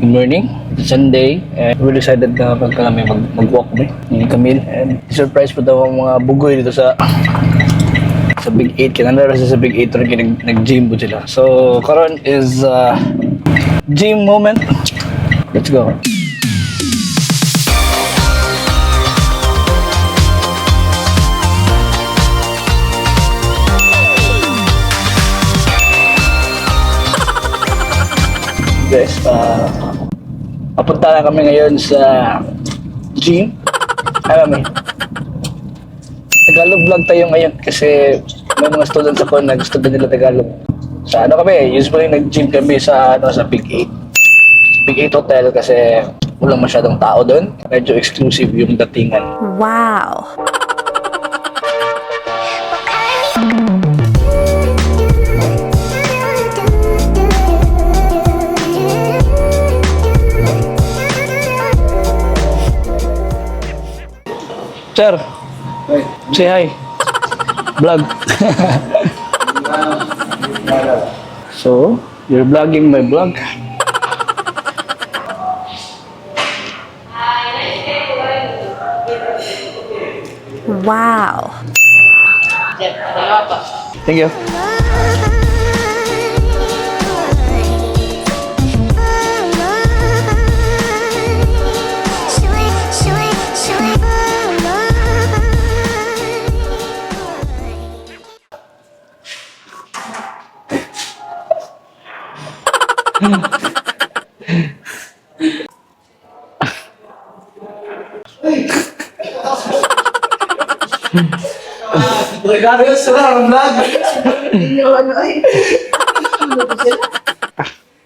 Good morning. It's Sunday and we decided na pagka kami mag-walk kami ni Camille, and surprise po daw ang mga bugoy dito sa Big 8 kaya nandara sa Big 8 rin nag-gym po sila. So karon is gym moment. Let's go. Guys, papunta na kami ngayon sa gym. Ay, mami. Tagalog vlog tayo ngayon kasi may mga students ako na gusto din nila Tagalog. Sa ano kami, usually nag-gym kami sa ano sa Big 8. Sa Big 8 Hotel kasi walang masyadong tao doon. Medyo exclusive yung datingan. Wow. Sir, say hi. Vlog. So, you're vlogging my vlog. Wow. Thank you.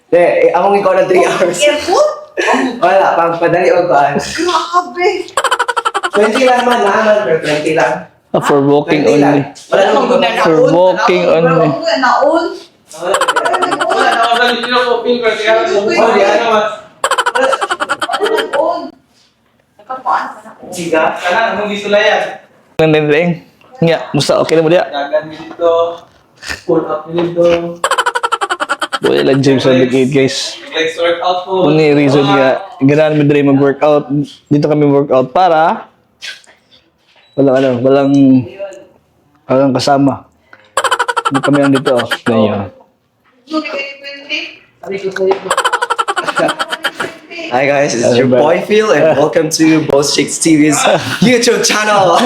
Eh, among ikaw na 3 hours. Airport? Wala, pang padali o kuan. Grabe! 20 lang man, naman, pero 20 lang. Ah, for walking 20 lang. only. Wala namang Wala For walking only. Naon. Wala na ako sa video ko, feel ko, kaya ako, Wala. wala. Naon. Nagkapaan pa na. Siga. Kana, anong gisulayan? Nandeng. Nga, musta okay na mo diya? Dagan mi dito, pull up mi dito, Wala lang gym sa Big 8, guys. legs workout po. Only reason nga, ganahan mi diri mag-workout. Dito kami workout para walang ano, walang walang kasama. Hindi kami lang dito. Oh. Ganyan. Hi guys, it's your boy Phil and welcome to Boss Chicks TV's YouTube channel.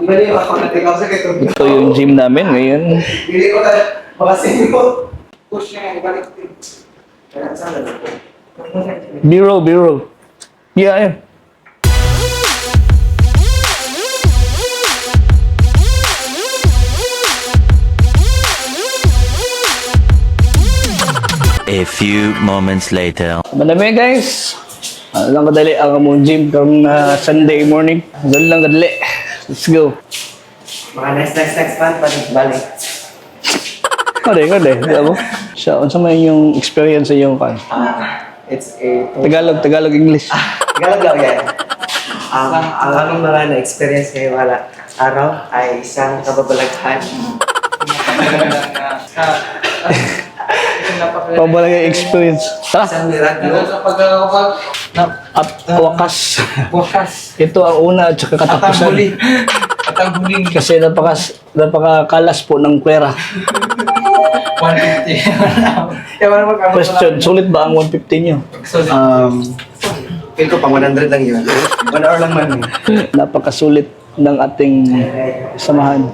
Ito yung gym namin ngayon. Hindi ko tayo makasingo. Push niya, ibalik. B-roll, B-roll. Yeah, ayun. A few moments later. Madami guys. Ano lang kadali ang among gym karong Sunday morning. Dali lang kadali. Let's go. Mga next, next, next month, balik, balik. Kode, kode. Di ba? So, unsa man yung experience sa iyong kan? It's a Tagalog, Tagalog, English. Tagalog lang yan. Ang aming mga na-experience ngayong araw ay isang kababalaghan. Pabala yung experience. Tara. Isang milagro. Kapag, At wakas. wakas. Ito ang una at saka At ang katapusan. huli. At ang huling Kasi napakakalas po ng pera. 150. Kaya wala mag- Question, sulit ba ang 150 niyo? Sulit. Feel ko pang 100 lang yun. 1 hour lang man. eh. Napakasulit ng ating samahan.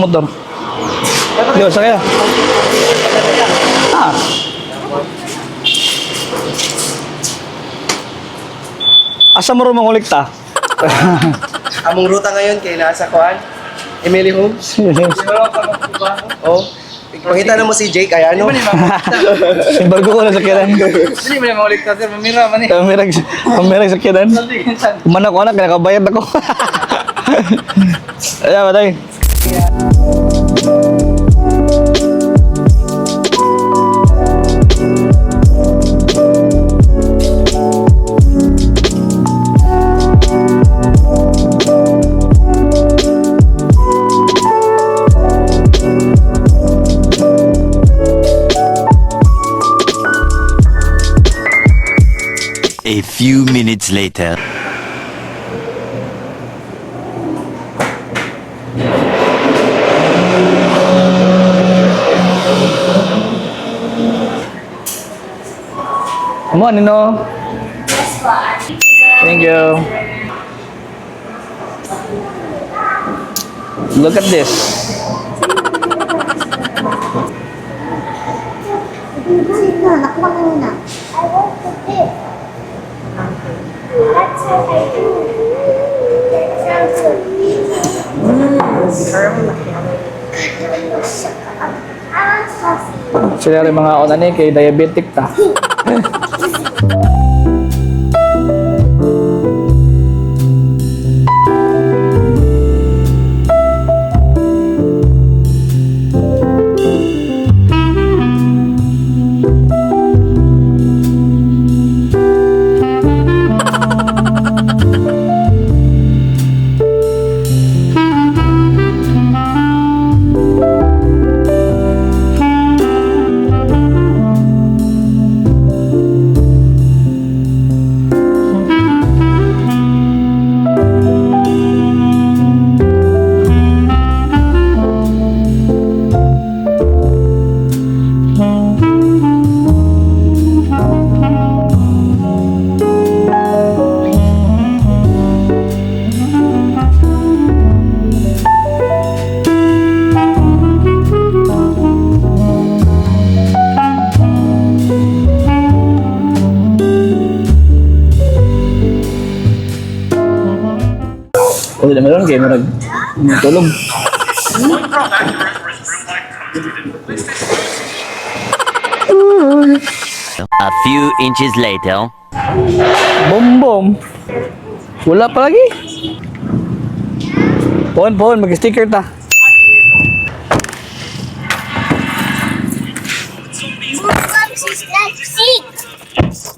Motor. Yo, sakay ah. Ah. Asa mo ro mangolekta? Among ruta ngayon kay nasa kuan. Emily Holmes. Oh. Pakita na mo si Jake ay ano? Bago ko na sakyanan. Hindi mo na maulit ka, sir. Mamira man eh. Pamirag, pamirag sakyanan. Umana ko anak, nakabayad ako. Ayan, patay. A few minutes later. Come on, Nino. Thank you. Look at this. I want to pick. That's what I do. That sounds so easy. I want coffee. Sila rin mga onan eh, kay diabetic ta. Uy, na meron kay murag tulog. A few inches later. Bom bom. Wala pa lagi. Pon pon mag-sticker ta. Boom is like six.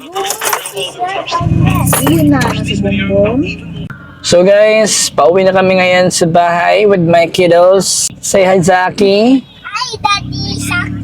Boom is like a mess. Yun na si Bongbong. So guys, pauwi na kami ngayon sa bahay with my kiddos. Say hi, Zaki. Hi, Daddy Saki.